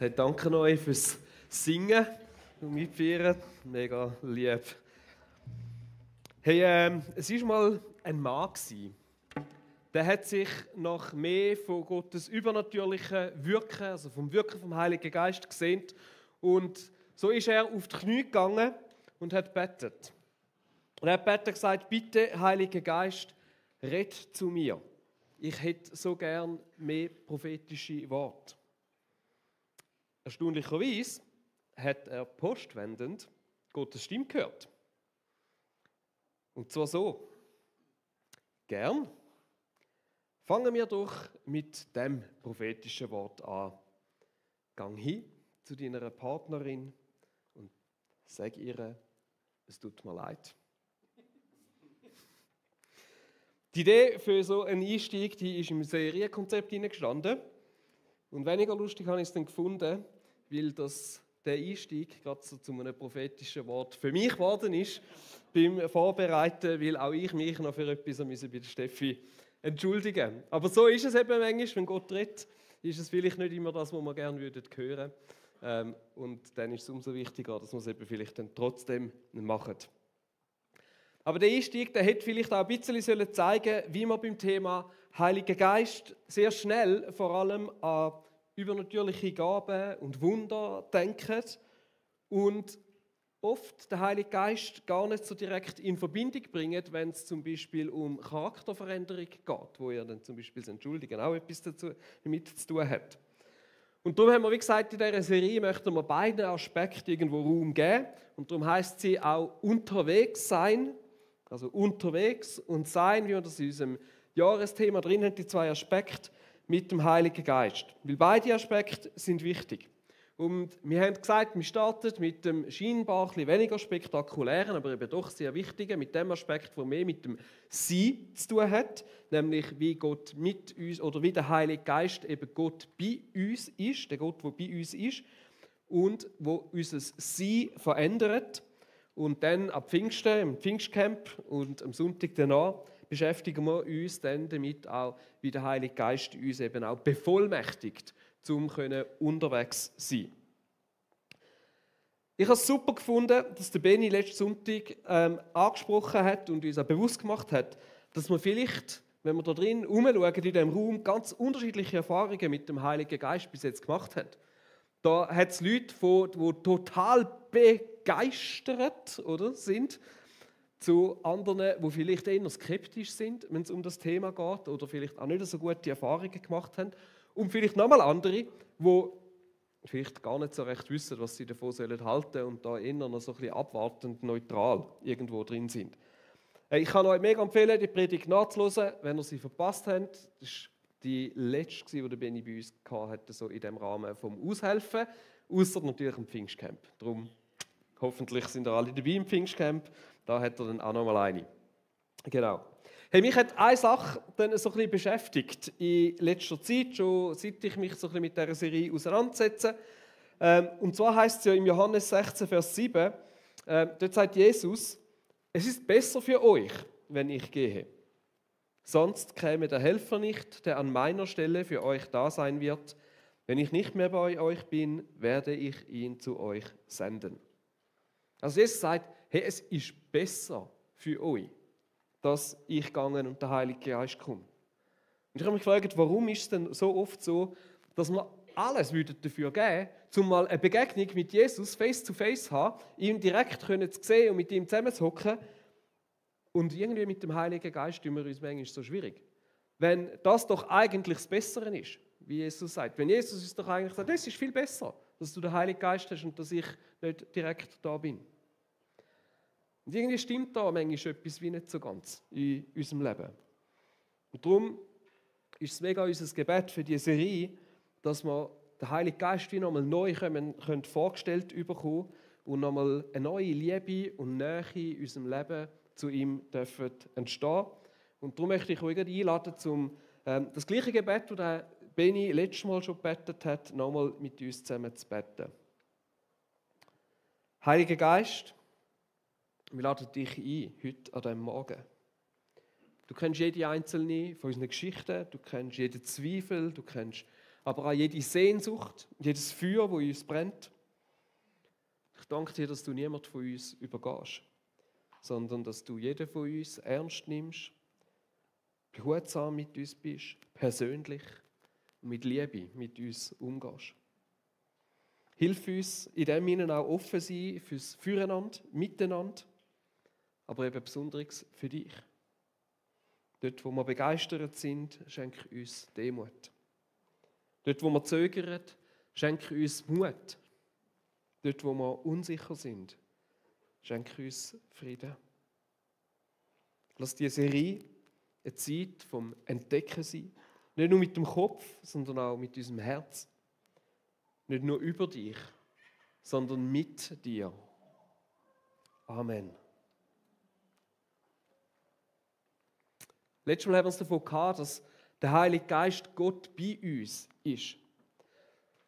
Hey, danke euch fürs Singen und Mitfeiern. Mega lieb. Hey, es war mal ein Mann. Der hat sich nach mehr von Gottes übernatürlichen Wirken, also vom Wirken vom Heiligen Geist gesehnt. Und so ist er auf die Knie gegangen und hat gebetet. Und er hat gebetet gesagt: Bitte, Heiliger Geist, red zu mir. Ich hätte so gern mehr prophetische Worte. Erstaunlicherweise hat er postwendend Gottes Stimme gehört. Und zwar so: Gern. Fangen wir doch mit dem prophetischen Wort an. Gang hin zu deiner Partnerin und sag ihr, es tut mir leid. Die Idee für so einen Einstieg, die ist im Serienkonzept hineingestanden. Und weniger lustig habe ich es dann gefunden, weil der Einstieg gerade so zu einem prophetischen Wort für mich geworden ist beim Vorbereiten, weil auch ich mich noch für etwas bei der Steffi entschuldigen musste. Aber so ist es eben manchmal, wenn Gott redet, ist es vielleicht nicht immer das, was wir gerne hören würden. Und dann ist es umso wichtiger, dass wir es eben vielleicht dann trotzdem machen. Aber der Einstieg, der hätte vielleicht auch ein bisschen zeigen sollen, wie man beim Thema Heiliger Geist sehr schnell vor allem an übernatürliche Gaben und Wunder denken und oft den Heiligen Geist gar nicht so direkt in Verbindung bringen, wenn es zum Beispiel um Charakterveränderung geht, wo ja dann zum Beispiel das Entschuldigen auch etwas damit zu tun hat. Und darum haben wir, wie gesagt, in dieser Serie möchten wir beiden Aspekten irgendwo Raum geben. Und darum heisst sie auch unterwegs sein, also unterwegs und sein, wie wir das in unserem Jahresthema drin haben, die zwei Aspekte mit dem Heiligen Geist. Weil beide Aspekte sind wichtig. Und wir haben gesagt, wir starten mit dem scheinbar ein bisschen weniger spektakulären, aber eben doch sehr wichtigen, mit dem Aspekt, der mehr mit dem Sein zu tun hat, nämlich wie Gott mit uns oder wie der Heilige Geist eben Gott bei uns ist, der Gott, der bei uns ist und wo unser Sein verändert. Und dann ab Pfingsten, im Pfingstcamp und am Sonntag danach beschäftigen wir uns dann damit auch, wie der Heilige Geist uns eben auch bevollmächtigt, um unterwegs zu sein. Ich habe es super gefunden, dass der Benni letzten Sonntag angesprochen hat und uns auch bewusst gemacht hat, dass wir vielleicht, wenn wir da drin herumschauen, in diesem Raum, ganz unterschiedliche Erfahrungen mit dem Heiligen Geist bis jetzt gemacht haben. Da hat es Leute, die total begeistert sind, zu anderen, die vielleicht eher skeptisch sind, wenn es um das Thema geht oder vielleicht auch nicht so gute Erfahrungen gemacht haben. Und vielleicht nochmal andere, die vielleicht gar nicht so recht wissen, was sie davon halten sollen und da eher noch so ein bisschen abwartend, neutral irgendwo drin sind. Ich kann euch mega empfehlen, die Predigt nachzuhören, wenn ihr sie verpasst habt. Das ist die letzte, die Benni bei uns hatte, so in dem Rahmen vom Aushelfen, außer natürlich im Pfingstcamp. Darum, hoffentlich sind ihr alle dabei im Pfingstcamp. Da hat er dann auch nochmal eine. Genau. Hey, mich hat eine Sache dann so ein bisschen beschäftigt in letzter Zeit, schon seit ich mich so ein bisschen mit dieser Serie auseinandersetze. Und zwar heißt es ja im Johannes 16, Vers 7, dort sagt Jesus: Es ist besser für euch, wenn ich gehe. Sonst käme der Helfer nicht, der an meiner Stelle für euch da sein wird. Wenn ich nicht mehr bei euch bin, werde ich ihn zu euch senden. Also Jesus sagt: Hey, es ist besser für euch, dass ich gehe und der Heilige Geist kommt. Und ich habe mich gefragt, warum ist es denn so oft so, dass wir alles dafür geben würden, um mal eine Begegnung mit Jesus face to face zu haben, ihn direkt zu sehen und mit ihm zusammen zu hocken. Und irgendwie mit dem Heiligen Geist tun wir uns manchmal so schwierig. Wenn das doch eigentlich das Bessere ist, wie Jesus sagt. Wenn Jesus uns doch eigentlich sagt, es ist viel besser, dass du den Heiligen Geist hast und dass ich nicht direkt da bin. Und irgendwie stimmt da manchmal etwas wie nicht so ganz in unserem Leben. Und darum ist es mega unser Gebet für diese Serie, dass wir den Heiligen Geist wie nochmal neu vorgestellt bekommen und nochmal eine neue Liebe und Nähe in unserem Leben zu ihm dürfen entstehen. Und darum möchte ich euch einladen, das gleiche Gebet, das Benni letztes Mal schon gebetet hat, nochmal mit uns zusammen zu beten. Heiliger Geist, wir laden dich ein, heute an diesem Morgen. Du kennst jede einzelne von unseren Geschichten, du kennst jeden Zweifel, du kennst aber auch jede Sehnsucht, jedes Feuer, das in uns brennt. Ich danke dir, dass du niemand von uns übergehst, sondern dass du jeden von uns ernst nimmst, behutsam mit uns bist, persönlich und mit Liebe mit uns umgehst. Hilf uns, in dem Sinne auch offen sein fürs Füreinander, Miteinander, aber eben besonders für dich. Dort, wo wir begeistert sind, schenke uns Demut. Dort, wo wir zögern, schenke uns Mut. Dort, wo wir unsicher sind, schenke uns Frieden. Lass diese Serie eine Zeit vom Entdecken sein. Nicht nur mit dem Kopf, sondern auch mit unserem Herz. Nicht nur über dich, sondern mit dir. Amen. Letztes Mal haben wir es davon gehabt, dass der Heilige Geist Gott bei uns ist.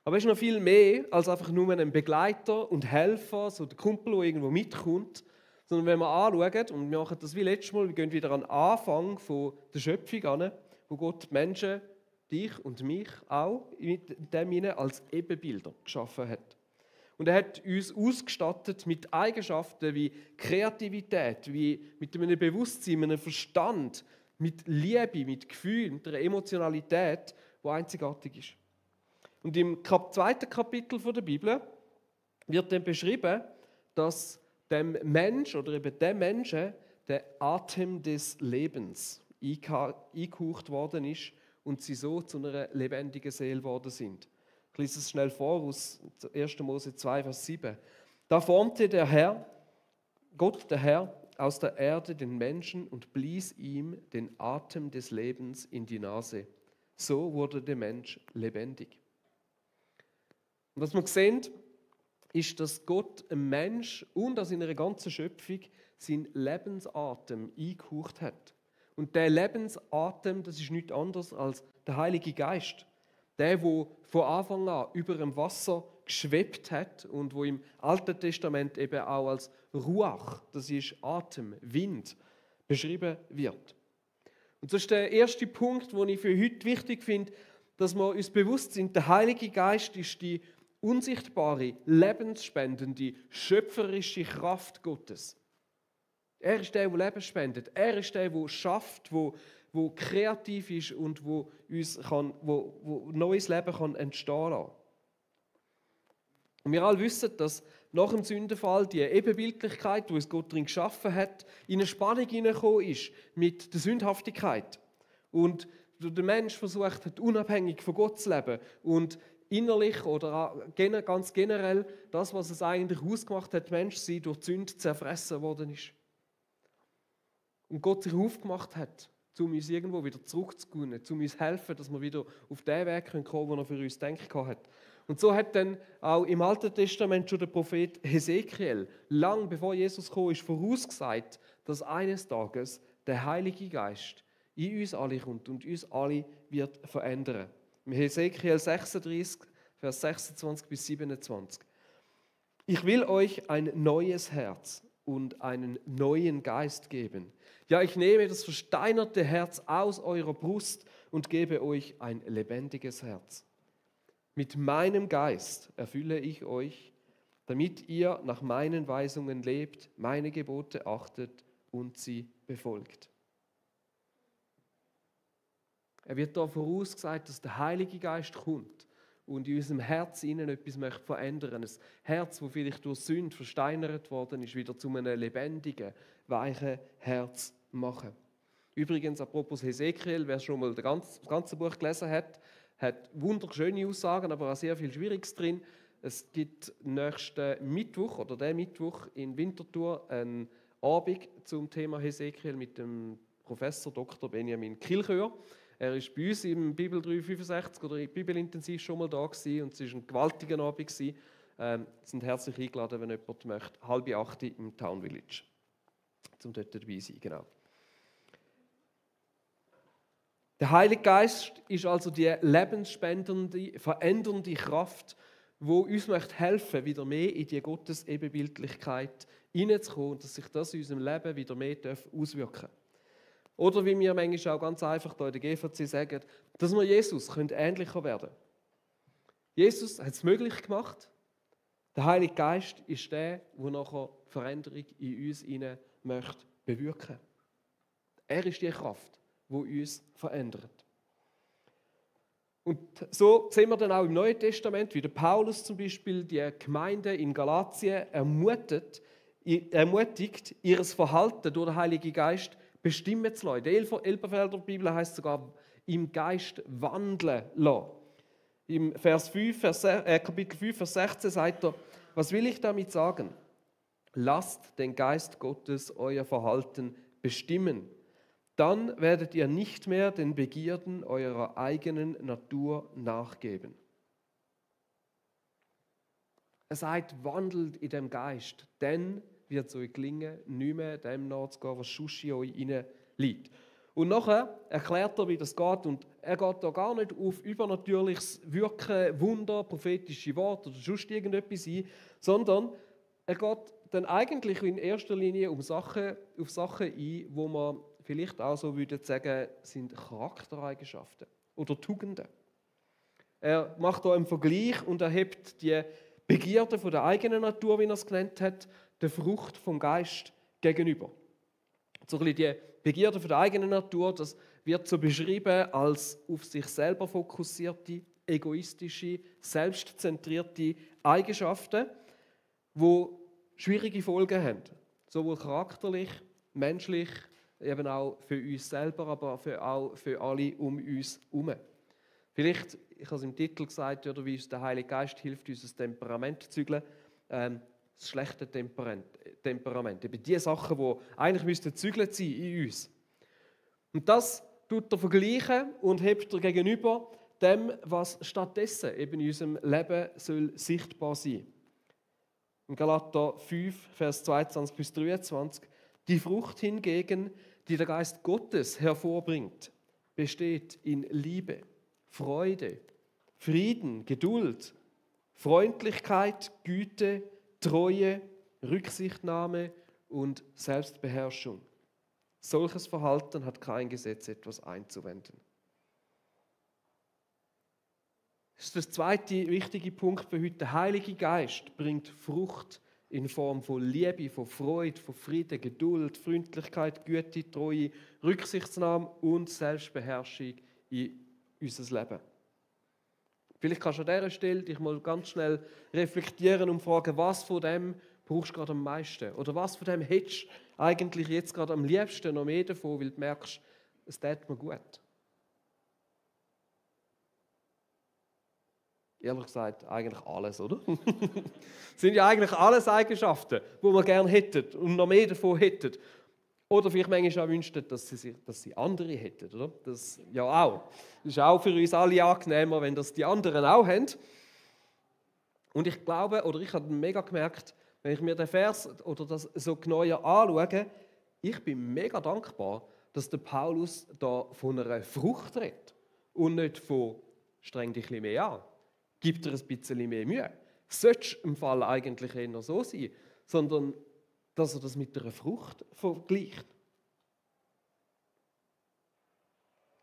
Aber es ist noch viel mehr als einfach nur ein Begleiter und Helfer, so der Kumpel, der irgendwo mitkommt. Sondern wenn wir anschauen, und wir machen das wie letztes Mal, wir gehen wieder an den Anfang von der Schöpfung an, wo Gott die Menschen, dich und mich auch mit dem hinein als Ebenbilder geschaffen hat. Und er hat uns ausgestattet mit Eigenschaften wie Kreativität, wie mit einem Bewusstsein, einem Verstand, mit Liebe, mit Gefühl, mit einer Emotionalität, die einzigartig ist. Und im zweiten Kapitel der Bibel wird dann beschrieben, dass dem Mensch oder eben dem Menschen der Atem des Lebens eingehaucht worden ist und sie so zu einer lebendigen Seele geworden sind. Ich lese es schnell vor aus 1. Mose 2, Vers 7. Da formte der Herr, Gott der Herr, aus der Erde den Menschen und blies ihm den Atem des Lebens in die Nase. So wurde der Mensch lebendig. Und was wir sehen, ist, dass Gott einem Mensch und an seiner ganzen Schöpfung seinen Lebensatem eingehaucht hat. Und der Lebensatem, das ist nichts anderes als der Heilige Geist. Der von Anfang an über dem Wasser geschwebt hat und wo im Alten Testament eben auch als Ruach, das ist Atem, Wind, beschrieben wird. Und das ist der erste Punkt, den ich für heute wichtig finde, dass wir uns bewusst sind, der Heilige Geist ist die unsichtbare, lebensspendende, schöpferische Kraft Gottes. Er ist der, der Leben spendet. Er ist der, der schafft, der kreativ ist und wo neues Leben kann entstehen lassen. Und wir alle wissen, dass nach dem Sündenfall die Ebenbildlichkeit, die uns Gott drin geschaffen hat, in eine Spannung hineingekommen ist mit der Sündhaftigkeit. Und der Mensch versucht hat, unabhängig von Gott zu leben und innerlich oder ganz generell das, was es eigentlich ausgemacht hat, Mensch sein, durch die Sünde zerfressen worden ist. Und Gott sich aufgemacht hat, um uns irgendwo wieder zurückzugewinnen, um uns zu helfen, dass wir wieder auf den Weg kommen können, den er für uns gedacht hat. Und so hat dann auch im Alten Testament schon der Prophet Hesekiel, lang bevor Jesus gekommen ist, vorausgesagt, dass eines Tages der Heilige Geist in uns alle kommt und uns alle wird verändern. Im Hesekiel 36, Vers 26 bis 27. Ich will euch ein neues Herz und einen neuen Geist geben. Ja, ich nehme das versteinerte Herz aus eurer Brust und gebe euch ein lebendiges Herz. Mit meinem Geist erfülle ich euch, damit ihr nach meinen Weisungen lebt, meine Gebote achtet und sie befolgt. Er wird da vorausgesagt, dass der Heilige Geist kommt und in unserem Herz ihnen etwas möchte verändern. Ein Herz, das vielleicht durch Sünde versteinert worden ist, wieder zu einem lebendigen, weichen Herz machen. Übrigens, apropos Hesekiel, wer schon mal das ganze Buch gelesen hat wunderschöne Aussagen, aber auch sehr viel Schwieriges drin. Es gibt nächsten Mittwoch oder der Mittwoch in Winterthur einen Abend zum Thema Hesekiel mit dem Professor Dr. Benjamin Kilchör. Er war bei uns im Bibel 365 oder Bibelintensiv schon mal da gewesen, und es war ein gewaltiger Abend. Sie sind herzlich eingeladen, wenn jemand möchte, 7:30 im Town Village, um dort dabei zu sein. Genau. Der Heilige Geist ist also die lebensspendende, verändernde Kraft, die uns helfen möchte, wieder mehr in die Gottes-Ebenbildlichkeit hineinzukommen und dass sich das in unserem Leben wieder mehr auswirken darf. Oder wie wir manchmal auch ganz einfach hier in der GVC sagen, dass wir Jesus ähnlicher werden können. Jesus hat es möglich gemacht. Der Heilige Geist ist der, der nachher Veränderung in uns hinein möchte bewirken. Er ist die Kraft, die uns verändert. Und so sehen wir dann auch im Neuen Testament, wie der Paulus zum Beispiel die Gemeinde in Galatien ermutigt, ihr Verhalten durch den Heiligen Geist bestimmen zu lassen. In der Elberfelder Bibel heißt es sogar, im Geist wandeln lassen. Im Kapitel 5, Vers 16 sagt er, was will ich damit sagen? Lasst den Geist Gottes euer Verhalten bestimmen. Dann werdet ihr nicht mehr den Begierden eurer eigenen Natur nachgeben. Er sagt, wandelt in dem Geist, dann wird es euch gelingen, nicht mehr dem nachzugehen, was sonst in euch liegt. Und nachher erklärt er, wie das geht. Und er geht da gar nicht auf übernatürliches Wirken, Wunder, prophetische Worte oder sonst irgendetwas ein, sondern er geht dann eigentlich in erster Linie auf Sachen ein, wo man vielleicht auch so würde sagen, sind Charaktereigenschaften oder Tugenden. Er macht da einen Vergleich und erhebt die Begierde von der eigenen Natur, wie er es genannt hat, der Frucht vom Geist gegenüber. So ein bisschen die Begierde von der eigenen Natur, das wird so beschrieben als auf sich selber fokussierte, egoistische, selbstzentrierte Eigenschaften, die schwierige Folgen haben. Sowohl charakterlich, menschlich, eben auch für uns selber, aber auch für alle um uns herum. Vielleicht, ich habe es im Titel gesagt, oder wie uns der Heilige Geist hilft, unser Temperament zu zügeln. Das schlechte Temperament. Eben die Sachen, die eigentlich gezügelt sein in uns. Und das tut er vergleichen und hebt er gegenüber dem, was stattdessen eben in unserem Leben soll sichtbar sein. In Galater 5, Vers 22 bis 23. Die Frucht hingegen, die der Geist Gottes hervorbringt, besteht in Liebe, Freude, Frieden, Geduld, Freundlichkeit, Güte, Treue, Rücksichtnahme und Selbstbeherrschung. Solches Verhalten hat kein Gesetz etwas einzuwenden. Das ist der zweite wichtige Punkt für heute. Der Heilige Geist bringt Frucht in Form von Liebe, von Freude, von Frieden, Geduld, Freundlichkeit, Güte, Treue, Rücksichtnahme und Selbstbeherrschung in unser Leben. Vielleicht kannst du an dieser Stelle dich mal ganz schnell reflektieren und fragen, was von dem brauchst du gerade am meisten? Oder was von dem hättest du eigentlich jetzt gerade am liebsten noch mehr davon, weil du merkst, es tut mir gut. Ehrlich gesagt, eigentlich alles, oder? Das sind ja eigentlich alles Eigenschaften, die wir gerne hätten und noch mehr davon hätten. Oder vielleicht manchmal auch wünschten, dass sie andere hätten, oder? Das ja auch. Das ist auch für uns alle angenehmer, wenn das die anderen auch haben. Und ich glaube, oder ich habe mega gemerkt, wenn ich mir den Vers oder das so genauer anschaue, ich bin mega dankbar, dass der Paulus da von einer Frucht redet und nicht von streng dich ein bisschen mehr an. Gib dir ein bisschen mehr Mühe. Sollte im Fall eigentlich eher so sein, sondern dass er das mit einer Frucht vergleicht.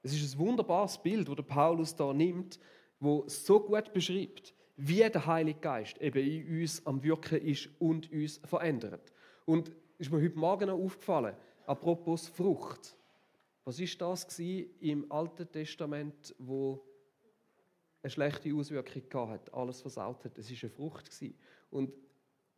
Es ist ein wunderbares Bild, das Paulus da nimmt, das so gut beschreibt, wie der Heilige Geist eben in uns am Wirken ist und uns verändert. Und ist mir heute Morgen noch aufgefallen, apropos Frucht. Was war das im Alten Testament, wo eine schlechte Auswirkung hatte, alles versaut hat? Es war eine Frucht. Und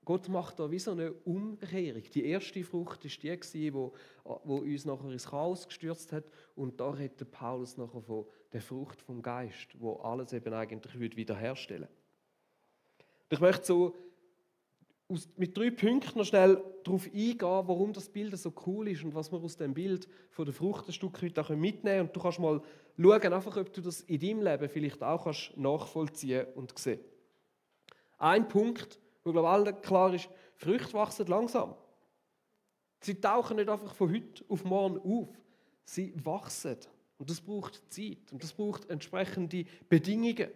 Gott macht da wie so eine Umkehrung. Die erste Frucht war die, wo uns nachher ins Chaos gestürzt hat. Und da redet Paulus nachher von der Frucht vom Geist, wo alles eben eigentlich wiederherstellen würde. Ich möchte so mit 3 Punkten noch schnell darauf eingehen, warum das Bild so cool ist und was wir aus dem Bild von der Frucht ein Stück heute auch mitnehmen können. Und du kannst mal schauen, einfach, ob du das in deinem Leben vielleicht auch nachvollziehen und sehen. Ein Punkt, wo glaube allen klar ist, Früchte wachsen langsam. Sie tauchen nicht einfach von heute auf morgen auf. Sie wachsen. Und das braucht Zeit. Und das braucht entsprechende Bedingungen.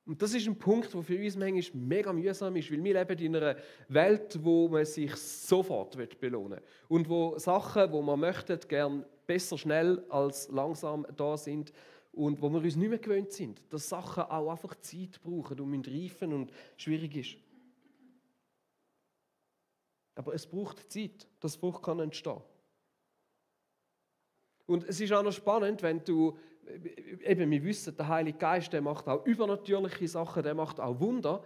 Und das ist ein Punkt, der für uns manchmal mega mühsam ist, weil wir leben in einer Welt, wo man sich sofort belohnen will. Und wo Sachen, die man möchte, gerne besser schnell als langsam da sind. und wo wir uns nicht mehr gewöhnt sind, dass Sachen auch einfach Zeit brauchen und reifen und schwierig ist. Aber es braucht Zeit, dass Frucht kann entstehen. Und es ist auch noch spannend, wenn du, eben wir wissen, der Heilige Geist, der macht auch übernatürliche Sachen, der macht auch Wunder,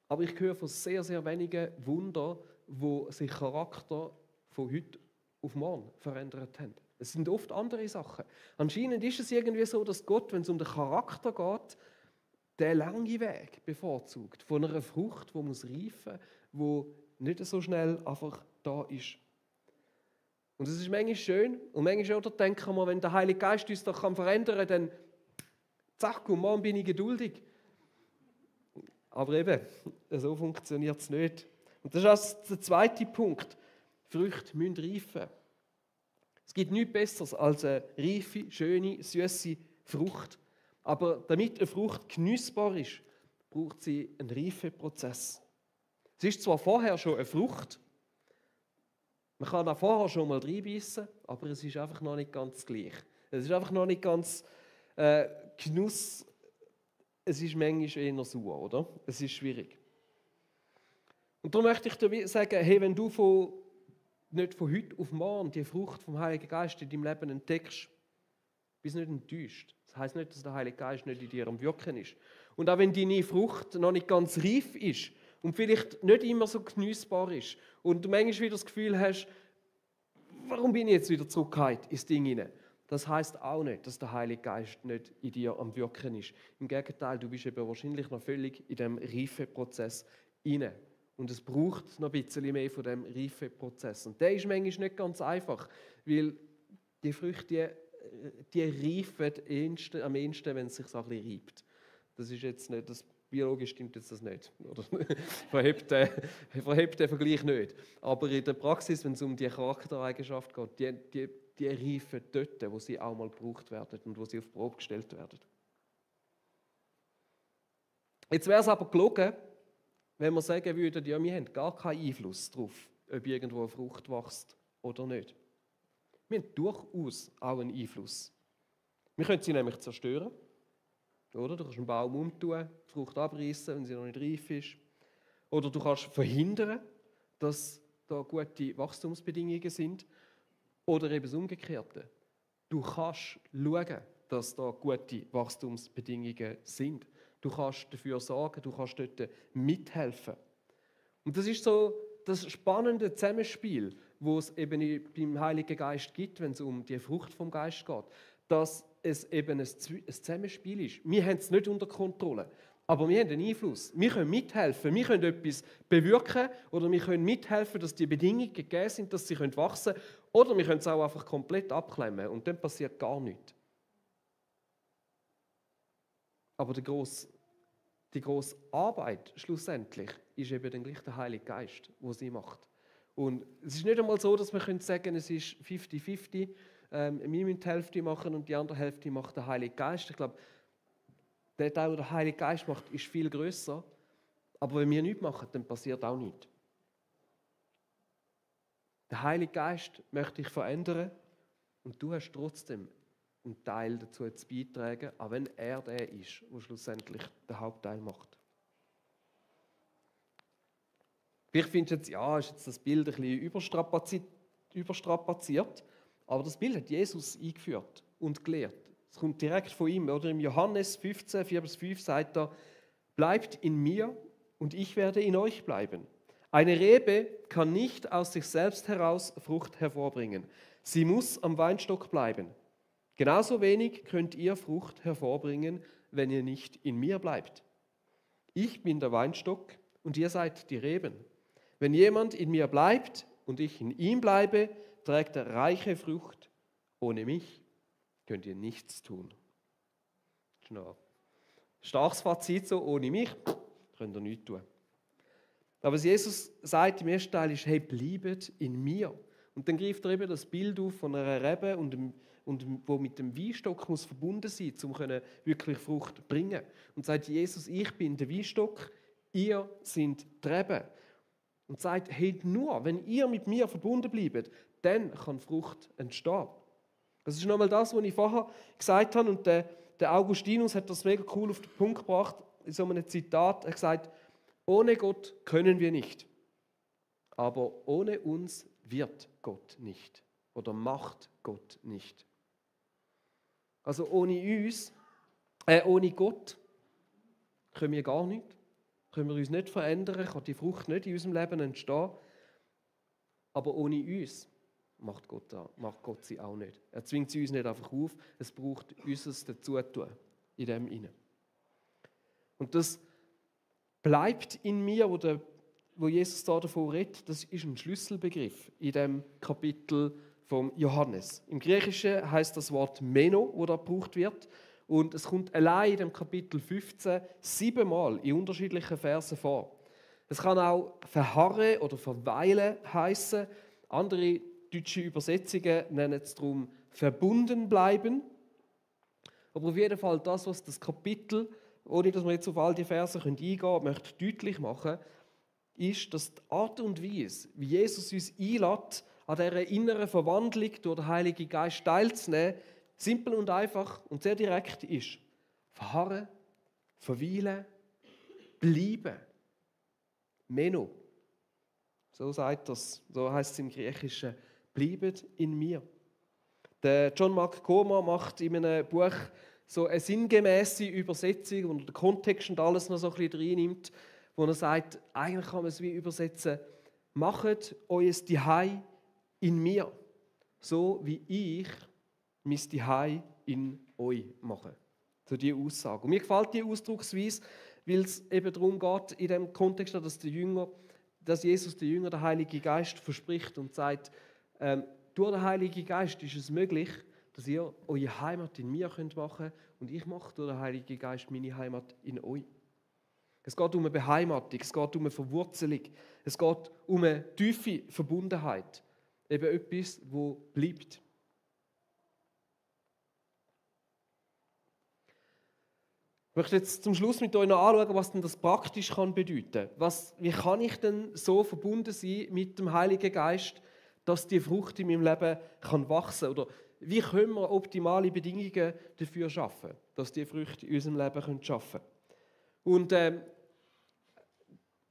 aber ich höre von sehr, sehr wenigen Wunder, wo sich Charakter von heute auf morgen verändert haben. Es sind oft andere Sachen. Anscheinend ist es irgendwie so, dass Gott, wenn es um den Charakter geht, den langen Weg bevorzugt. Von einer Frucht, die muss reifen, die nicht so schnell einfach da ist. Und es ist manchmal schön und manchmal auch, denken wir, wenn der Heilige Geist uns doch verändern kann, dann zack, und morgen bin ich geduldig. Aber eben, so funktioniert es nicht. Und das ist auch der zweite Punkt. Früchte müssen reifen. Es gibt nichts Besseres als eine reife, schöne, süße Frucht. Aber damit eine Frucht genießbar ist, braucht sie einen Reifeprozess. Es ist zwar vorher schon eine Frucht, man kann auch vorher schon mal reinbeissen, aber es ist einfach noch nicht ganz gleich. Es ist einfach noch nicht ganz Genuss. Es ist manchmal eher sauer, oder? Es ist schwierig. Und darum möchte ich dir sagen, hey, wenn du nicht von heute auf morgen die Frucht vom Heiligen Geist in deinem Leben entdeckst, bist du nicht enttäuscht. Das heisst nicht, dass der Heilige Geist nicht in dir am Wirken ist. Und auch wenn deine Frucht noch nicht ganz reif ist und vielleicht nicht immer so genießbar ist und du manchmal wieder das Gefühl hast, warum bin ich jetzt wieder zurückgefallen ins Ding hinein? Das heisst auch nicht, dass der Heilige Geist nicht in dir am Wirken ist. Im Gegenteil, du bist eben wahrscheinlich noch völlig in diesem Reifeprozess hinein. Und es braucht noch ein bisschen mehr von diesem Reifeprozess. Und der ist manchmal nicht ganz einfach, weil die Früchte, die reifen am ehesten, wenn es sich so ein bisschen reibt. Das ist jetzt nicht, biologisch stimmt jetzt das nicht. Oder verhebt den Vergleich nicht. Aber in der Praxis, wenn es um die Charaktereigenschaft geht, die reifen dort, wo sie auch mal gebraucht werden und wo sie auf die Probe gestellt werden. Jetzt wäre es aber gelogen, wenn wir sagen würden, ja, wir haben gar keinen Einfluss darauf, ob irgendwo eine Frucht wächst oder nicht. Wir haben durchaus auch einen Einfluss. Wir können sie nämlich zerstören. Oder? Du kannst einen Baum umtun, die Frucht abreißen, wenn sie noch nicht reif ist. Oder du kannst verhindern, dass da gute Wachstumsbedingungen sind. Oder eben das Umgekehrte. Du kannst schauen, dass da gute Wachstumsbedingungen sind. Du kannst dafür sorgen, du kannst dort mithelfen. Und das ist so das spannende Zusammenspiel, wo es eben beim Heiligen Geist gibt, wenn es um die Frucht vom Geist geht, dass es eben ein Zusammenspiel ist. Wir haben es nicht unter Kontrolle, aber wir haben einen Einfluss. Wir können mithelfen, wir können etwas bewirken oder wir können mithelfen, dass die Bedingungen gegeben sind, dass sie wachsen können. Oder wir können es auch einfach komplett abklemmen und dann passiert gar nichts. Aber die grosse Arbeit schlussendlich ist eben dann gleich der Heilige Geist, der sie macht. Und es ist nicht einmal so, dass wir sagen können, es ist 50-50, wir müssen die Hälfte machen und die andere Hälfte macht der Heilige Geist. Ich glaube, der Teil, den der Heilige Geist macht, ist viel grösser. Aber wenn wir nichts machen, dann passiert auch nichts. Der Heilige Geist möchte dich verändern und du hast trotzdem einen Teil dazu zu beitragen, auch wenn er der ist, der schlussendlich den Hauptteil macht. Vielleicht findest du jetzt, ja, ist jetzt das Bild ein bisschen überstrapaziert, aber das Bild hat Jesus eingeführt und gelehrt. Es kommt direkt von ihm. Oder im Johannes 15, 4-5 sagt er, bleibt in mir und ich werde in euch bleiben. Eine Rebe kann nicht aus sich selbst heraus Frucht hervorbringen. Sie muss am Weinstock bleiben. Genauso wenig könnt ihr Frucht hervorbringen, wenn ihr nicht in mir bleibt. Ich bin der Weinstock und ihr seid die Reben. Wenn jemand in mir bleibt und ich in ihm bleibe, trägt er reiche Frucht. Ohne mich könnt ihr nichts tun. Genau. Starkes Fazit so, ohne mich könnt ihr nichts tun. Aber was Jesus sagt im ersten Teil ist, hey, bleibet in mir. Und dann greift er eben das Bild auf von einer Rebe und wo mit dem Weinstock muss verbunden sein, um wirklich Frucht zu bringen. Und sagt Jesus, ich bin der Weinstock, ihr seid die Reben. Und sagt, hey, nur wenn ihr mit mir verbunden bleibt, dann kann Frucht entstehen. Das ist nochmal das, was ich vorher gesagt habe. Und der Augustinus hat das mega cool auf den Punkt gebracht, in so einem Zitat. Er hat gesagt, ohne Gott können wir nicht, aber ohne uns wird Gott nicht oder macht Gott nicht. Also ohne Gott können wir gar nichts, können wir uns nicht verändern, kann die Frucht nicht in unserem Leben entstehen, aber ohne uns macht Gott sie auch nicht. Er zwingt sie uns nicht einfach auf, es braucht unser Dazutun in dem inne. Und das bleibt in mir, wo Jesus da davon redet, das ist ein Schlüsselbegriff in dem Kapitel vom Johannes. Im Griechischen heißt das Wort Meno, wo da gebraucht wird. Und es kommt allein in dem Kapitel 15 7-mal in unterschiedlichen Versen vor. Es kann auch verharren oder verweilen heißen. Andere deutsche Übersetzungen nennen es darum verbunden bleiben. Aber auf jeden Fall das, was das Kapitel, ohne dass wir jetzt auf all die Verse eingehen können, möchte deutlich machen, ist, dass die Art und Weise, wie Jesus uns einlädt, an dieser inneren Verwandlung durch den Heiligen Geist teilzunehmen, simpel und einfach und sehr direkt ist. Verharren, verweilen, bleiben. Meno. So sagt das, so heißt es im Griechischen. Bleibet in mir. Der John Mark Comer macht in einem Buch so eine sinngemäße Übersetzung, wo er den Kontext und alles noch so ein bisschen reinnimmt, wo er sagt, eigentlich kann man es wie übersetzen, machet euer Zuhause in mir, so wie ich mein Zuhause in euch mache. So diese Aussage. Und mir gefällt diese Ausdrucksweise, weil es eben darum geht, in dem Kontext, dass Jesus den Jüngern den Heiligen Geist verspricht und sagt, durch den Heiligen Geist ist es möglich, dass ihr eure Heimat in mir machen könnt und ich mache durch den Heiligen Geist meine Heimat in euch. Es geht um eine Beheimatung, es geht um eine Verwurzelung, es geht um eine tiefe Verbundenheit. Eben etwas, wo bleibt. Ich möchte jetzt zum Schluss mit euch noch anschauen, was denn das praktisch bedeuten kann. Wie kann ich denn so verbunden sein mit dem Heiligen Geist, dass die Frucht in meinem Leben wachsen kann? Oder wie können wir optimale Bedingungen dafür schaffen, dass die Früchte in unserem Leben schaffen können? Und da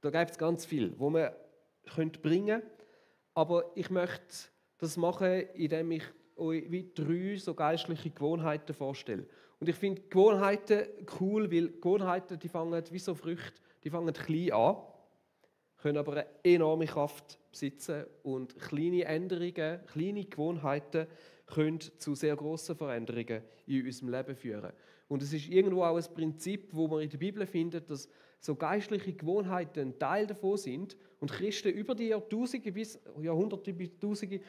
gibt es ganz viel, wo man bringen könnte. Aber ich möchte das machen, indem ich euch wie 3 so geistliche Gewohnheiten vorstelle. Und ich finde Gewohnheiten cool, weil Gewohnheiten, die fangen wie so Früchte, die fangen klein an, können aber eine enorme Kraft besitzen und kleine Änderungen, kleine Gewohnheiten können zu sehr grossen Veränderungen in unserem Leben führen. Und es ist irgendwo auch ein Prinzip, wo man in der Bibel findet, dass so geistliche Gewohnheiten ein Teil davon sind und Christen über die Jahrtausende bis Jahrhunderte bis Tausende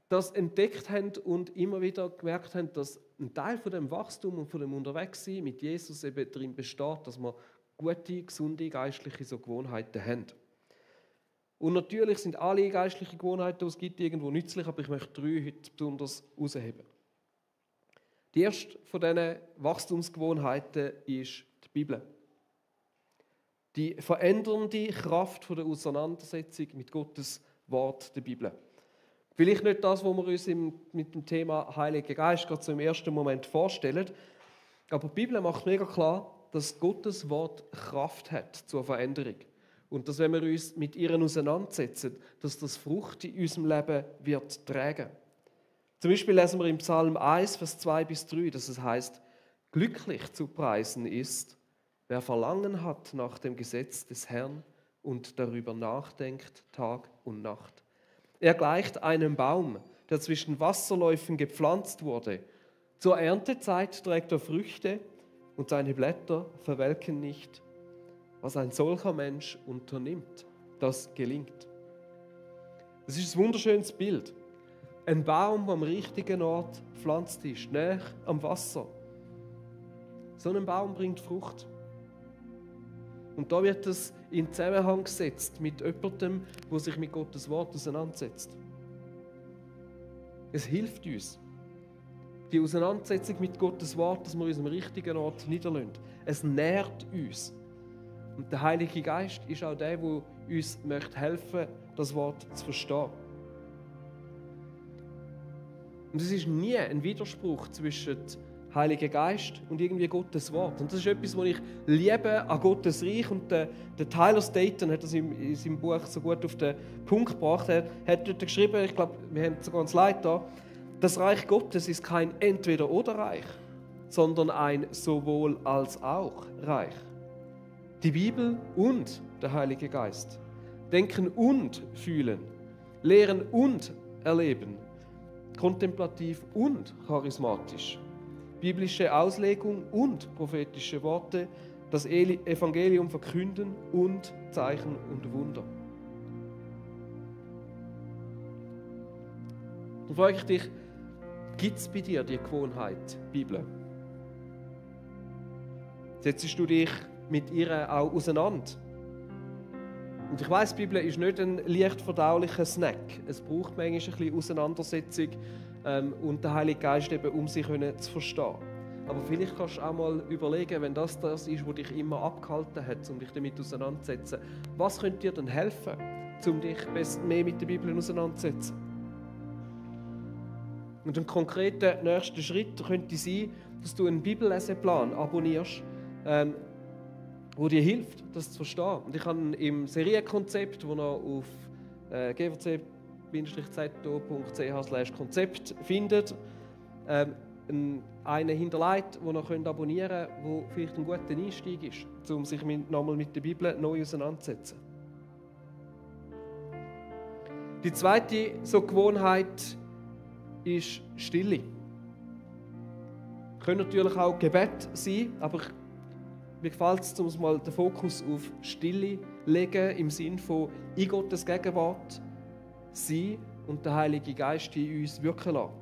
das entdeckt haben und immer wieder gemerkt haben, dass ein Teil von dem Wachstum und von dem Unterwegssein mit Jesus eben darin besteht, dass wir gute, gesunde, geistliche so Gewohnheiten haben. Und natürlich sind alle geistlichen Gewohnheiten, die es gibt, irgendwo nützlich, aber ich möchte 3 heute besonders herausheben. Die erste von diesen Wachstumsgewohnheiten ist die Bibel. Die verändernde Kraft von der Auseinandersetzung mit Gottes Wort der Bibel. Vielleicht nicht das, was wir uns mit dem Thema Heiliger Geist gerade so im ersten Moment vorstellen, aber die Bibel macht mega klar, dass Gottes Wort Kraft hat zur Veränderung. Und dass, wenn wir uns mit ihr auseinandersetzen, dass das Frucht in unserem Leben wird tragen. Zum Beispiel lesen wir im Psalm 1, Vers 2-3, dass es heißt: Glücklich zu preisen ist, wer Verlangen hat nach dem Gesetz des Herrn und darüber nachdenkt Tag und Nacht. Er gleicht einem Baum, der zwischen Wasserläufen gepflanzt wurde. Zur Erntezeit trägt er Früchte und seine Blätter verwelken nicht. Was ein solcher Mensch unternimmt, das gelingt. Das ist ein wunderschönes Bild. Ein Baum, der am richtigen Ort gepflanzt ist, nahe am Wasser. So ein Baum bringt Frucht. Und da wird es in Zusammenhang gesetzt mit jemandem, der sich mit Gottes Wort auseinandersetzt. Es hilft uns, die Auseinandersetzung mit Gottes Wort, dass wir uns am richtigen Ort niederlassen. Es nährt uns. Und der Heilige Geist ist auch der, der uns helfen möchte, das Wort zu verstehen. Und es ist nie ein Widerspruch zwischen Heiliger Geist und irgendwie Gottes Wort. Und das ist etwas, was ich liebe an Gottes Reich. Und der Tyler Staton hat das in seinem Buch so gut auf den Punkt gebracht. Er hat dort geschrieben, ich glaube, wir haben sogar ein Slide da, das Reich Gottes ist kein Entweder-oder-Reich, sondern ein sowohl als auch Reich. Die Bibel und der Heilige Geist. Denken und fühlen. Lehren und erleben. Kontemplativ und charismatisch. Biblische Auslegung und prophetische Worte, das Evangelium verkünden und Zeichen und Wunder. Dann frage ich dich, gibt es bei dir die Gewohnheit, Bibel? Setzt du dich mit ihr auch auseinander? Und ich weiss, die Bibel ist nicht ein leicht verdaulicher Snack. Es braucht manchmal ein bisschen Auseinandersetzung und den Heiligen Geist eben, um sie zu verstehen. Aber vielleicht kannst du auch mal überlegen, wenn das ist, was dich immer abgehalten hat, um dich damit auseinanderzusetzen. Was könnte dir denn helfen, um dich mehr mit der Bibel auseinanderzusetzen? Und ein konkreter nächster Schritt könnte sein, dass du einen Bibelleseplan abonnierst, wo dir hilft, das zu verstehen. Und ich habe im Serienkonzept, das ihr auf gwc-zeto.ch/Konzept findet, einen hinterlegt, den ihr abonnieren könnt, der vielleicht ein guter Einstieg ist, um sich nochmal mit der Bibel neu auseinanderzusetzen. Die zweite Gewohnheit ist Stille. Können natürlich auch Gebet sein, aber mir gefällt es, um mal den Fokus auf Stille zu legen, im Sinne von in Gottes Gegenwart sein und den Heiligen Geist in uns wirken lassen.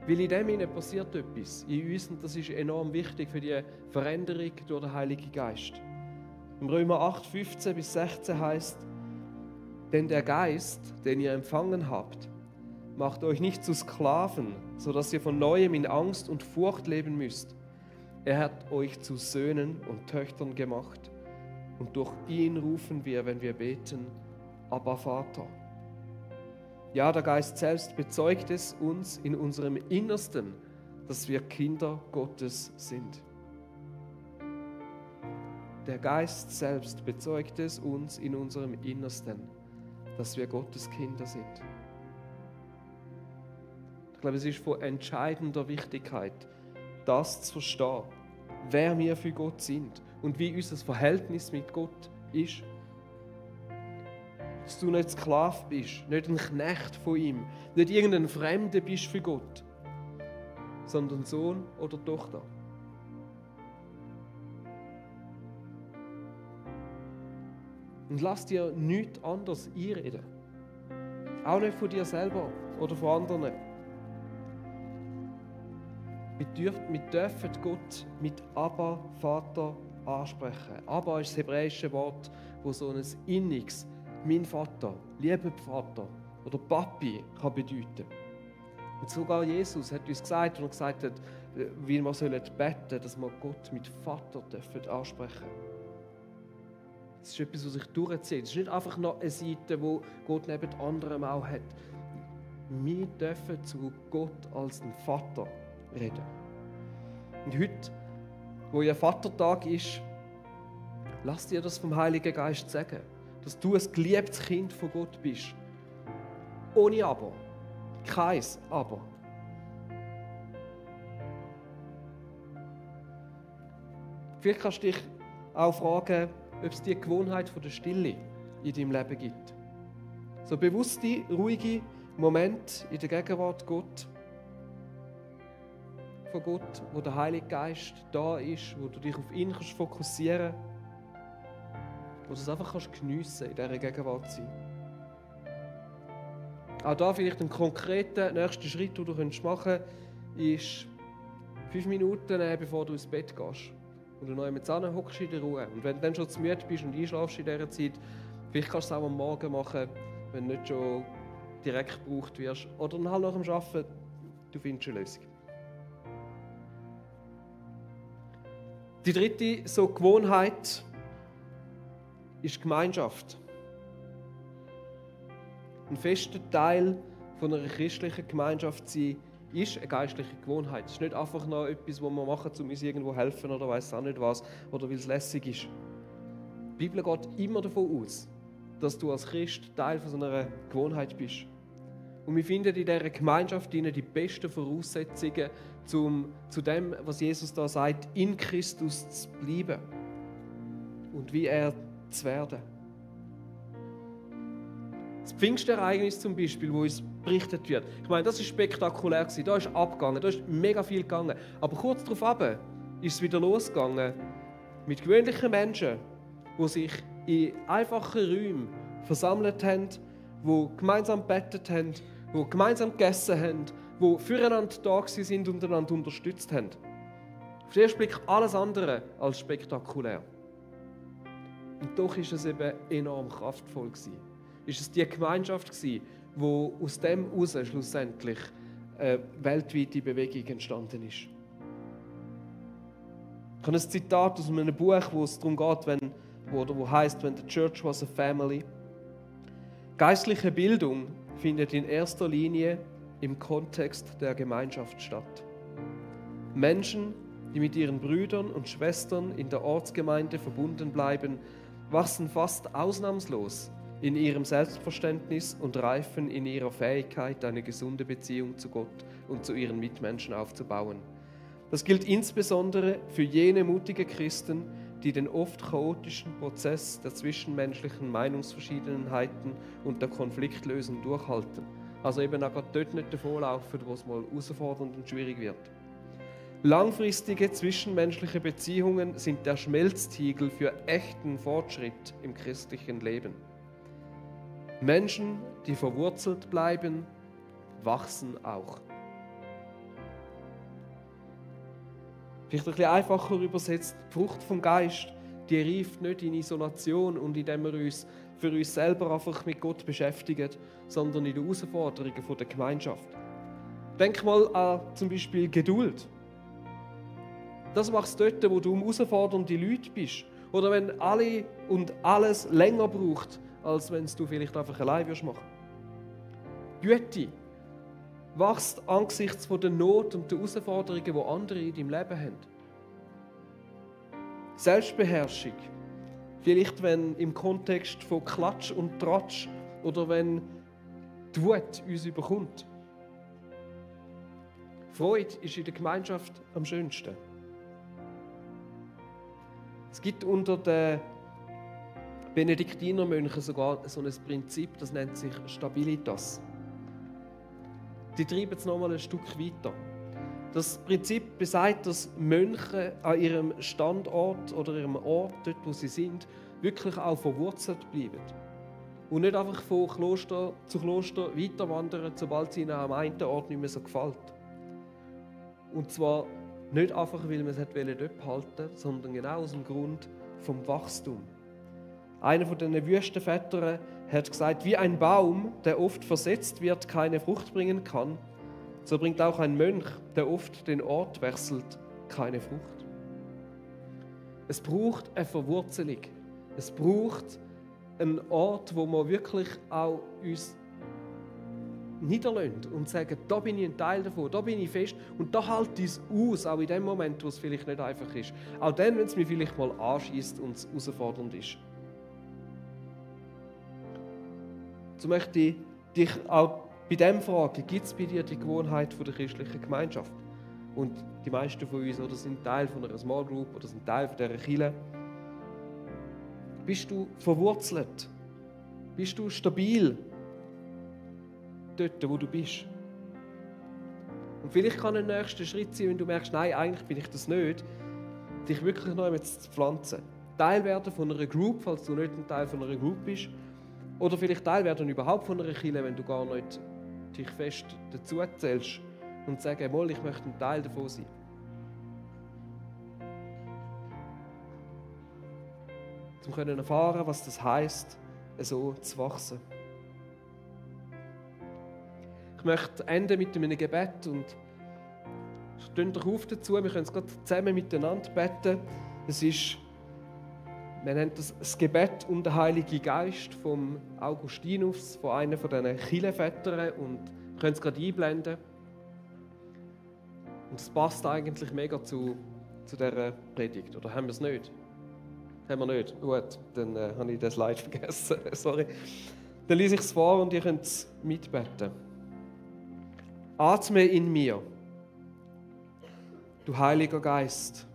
Weil in dem hinein passiert etwas in uns und das ist enorm wichtig für die Veränderung durch den Heiligen Geist. Im Römer 8, 15-16 heißt: Denn der Geist, den ihr empfangen habt, macht euch nicht zu Sklaven, sodass ihr von Neuem in Angst und Furcht leben müsst. Er hat euch zu Söhnen und Töchtern gemacht und durch ihn rufen wir, wenn wir beten, Abba Vater. Ja, der Geist selbst bezeugt es uns in unserem Innersten, dass wir Kinder Gottes sind. Der Geist selbst bezeugt es uns in unserem Innersten, dass wir Gottes Kinder sind. Ich glaube, es ist von entscheidender Wichtigkeit, das zu verstehen, wer wir für Gott sind und wie unser Verhältnis mit Gott ist. Dass du nicht Sklave bist, nicht ein Knecht von ihm, nicht irgendein Fremder bist für Gott, sondern Sohn oder Tochter. Und lass dir nichts anderes einreden. Auch nicht von dir selber oder von anderen. Wir dürfen Gott mit Abba, Vater, ansprechen. Abba ist das hebräische Wort, das so ein inniges, mein Vater, lieber Vater oder Papi kann bedeuten. Und sogar Jesus hat uns gesagt, und er gesagt hat, wie wir beten sollen, dass wir Gott mit Vater ansprechen dürfen. Das ist etwas, was sich durchzieht. Es ist nicht einfach noch eine Seite, die Gott neben anderem auch hat. Wir dürfen zu Gott als ein Vater reden. Und heute, wo ja Vatertag ist, lass dir das vom Heiligen Geist sagen, dass du ein geliebtes Kind von Gott bist. Ohne Aber. Kein Aber. Vielleicht kannst du dich auch fragen, ob es die Gewohnheit von der Stille in deinem Leben gibt. So bewusste, ruhige Momente in der Gegenwart von Gott, wo der Heilige Geist da ist, wo du dich auf ihn fokussieren kannst, wo du es einfach geniessen kannst, in dieser Gegenwart sein. Auch da vielleicht ein konkreter nächster Schritt, den du machen kannst, ist 5 Minuten nehmen, bevor du ins Bett gehst. Und du noch einmal zusammen hockst in der Ruhe. Und wenn du dann schon zu müde bist und einschlafst in dieser Zeit, vielleicht kannst du es auch am Morgen machen, wenn du nicht schon direkt gebraucht wirst. Oder dann halt nach dem Arbeiten, du findest eine Lösung. Die dritte Gewohnheit ist Gemeinschaft. Ein fester Teil von einer christlichen Gemeinschaft sein, ist eine geistliche Gewohnheit. Es ist nicht einfach noch etwas, was wir machen, um uns irgendwo helfen oder weiss auch nicht was, oder weil es lässig ist. Die Bibel geht immer davon aus, dass du als Christ Teil von so einer Gewohnheit bist. Und wir finden in dieser Gemeinschaft die besten Voraussetzungen, zu dem, was Jesus da sagt, in Christus zu bleiben und wie er zu werden. Das Pfingstereignis zum Beispiel, wo uns berichtet wird. Ich meine, das war spektakulär. Da ist abgegangen, da ist mega viel gegangen. Aber kurz darauf ist es wieder losgegangen mit gewöhnlichen Menschen, die sich in einfachen Räumen versammelt haben, die gemeinsam gebetet haben, die gemeinsam gegessen haben, die füreinander da sind und einander unterstützt haben. Auf den ersten Blick alles andere als spektakulär. Und doch ist es eben enorm kraftvoll gewesen. Ist es die Gemeinschaft gewesen, wo aus dem heraus schlussendlich eine weltweite Bewegung entstanden ist. Ich habe ein Zitat aus einem Buch, wo es darum geht, wo heißt, "When the Church was a family". Geistliche Bildung findet in erster Linie im Kontext der Gemeinschaft statt. Menschen, die mit ihren Brüdern und Schwestern in der Ortsgemeinde verbunden bleiben, wachsen fast ausnahmslos in ihrem Selbstverständnis und reifen in ihrer Fähigkeit, eine gesunde Beziehung zu Gott und zu ihren Mitmenschen aufzubauen. Das gilt insbesondere für jene mutige Christen, die den oft chaotischen Prozess der zwischenmenschlichen Meinungsverschiedenheiten und der Konfliktlösung durchhalten. Also eben auch dort nicht davonlaufen, wo es mal herausfordernd und schwierig wird. Langfristige zwischenmenschliche Beziehungen sind der Schmelztiegel für echten Fortschritt im christlichen Leben. Menschen, die verwurzelt bleiben, wachsen auch. Vielleicht ein bisschen einfacher übersetzt, die Frucht vom Geist, die reift nicht in Isolation und indem wir uns für uns selber einfach mit Gott beschäftigen, sondern in den Herausforderungen der Gemeinschaft. Denk mal an zum Beispiel Geduld. Das machst du dort, wo du herausfordernde Leute bist. Oder wenn alle und alles länger braucht, als wenn du vielleicht einfach allein machen würdest. Güte wächst angesichts der Not und der Herausforderungen, die andere in deinem Leben haben. Selbstbeherrschung. Vielleicht, wenn im Kontext von Klatsch und Tratsch oder wenn die Wut uns überkommt. Freude ist in der Gemeinschaft am schönsten. Es gibt unter den Benediktinermönchen sogar so ein Prinzip, das nennt sich Stabilitas. Die treiben es nochmal ein Stück weiter. Das Prinzip besagt, dass Mönche an ihrem Standort oder ihrem Ort, dort wo sie sind, wirklich auch verwurzelt bleiben. Und nicht einfach von Kloster zu Kloster weiterwandern, sobald es ihnen am einen Ort nicht mehr so gefällt. Und zwar nicht einfach, weil man es dort behalten wollte, sondern genau aus dem Grund vom Wachstum. Einer von den Wüstenvätern hat gesagt, wie ein Baum, der oft versetzt wird, keine Frucht bringen kann, so bringt auch ein Mönch, der oft den Ort wechselt, keine Frucht. Es braucht eine Verwurzelung. Es braucht einen Ort, wo wir wirklich auch uns niederlassen und sagen, da bin ich ein Teil davon, da bin ich fest und da halte ich es aus, auch in dem Moment, wo es vielleicht nicht einfach ist. Auch dann, wenn es mich vielleicht mal anschießt und es herausfordernd ist. So möchte ich dich auch bei dem fragen, gibt es bei dir die Gewohnheit der christlichen Gemeinschaft? Und die meisten von uns oder sind Teil von einer Small Group oder sind Teil von dieser Kirche. Bist du verwurzelt? Bist du stabil dort, wo du bist? Und vielleicht kann ein nächster Schritt sein, wenn du merkst, nein, eigentlich bin ich das nicht, dich wirklich noch einmal zu pflanzen. Teil werden von einer Group, falls du nicht ein Teil von einer Group bist. Oder vielleicht Teil werden überhaupt von einer Kirche, wenn du gar nicht dich fest dazu zählst und sagen, mal, ich möchte ein Teil davon sein. Um zu erfahren, was das heisst, so zu wachsen. Ich möchte enden mit einem Gebet und steht doch auf dazu, wir können es gerade zusammen miteinander beten. Wir nennen das Gebet um den Heiligen Geist vom Augustinus, von einer von diesen Kirchenvätern und Wir können es gerade einblenden. Und es passt eigentlich mega zu dieser Predigt. Oder haben wir es nicht? Haben wir nicht? Gut, dann habe ich das Slide vergessen. Sorry. Dann lese ich es vor und ihr könnt es mitbeten. Atme in mir, du Heiliger Geist,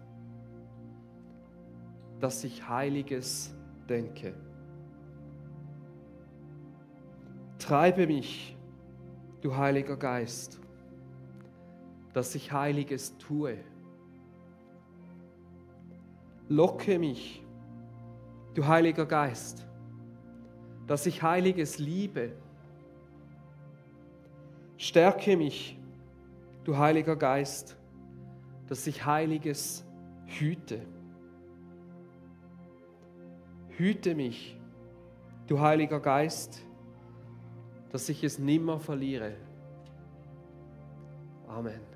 dass ich Heiliges denke. Treibe mich, du Heiliger Geist, dass ich Heiliges tue. Locke mich, du Heiliger Geist, dass ich Heiliges liebe. Stärke mich, du Heiliger Geist, dass ich Heiliges hüte. Hüte mich, du Heiliger Geist, dass ich es nimmer verliere. Amen.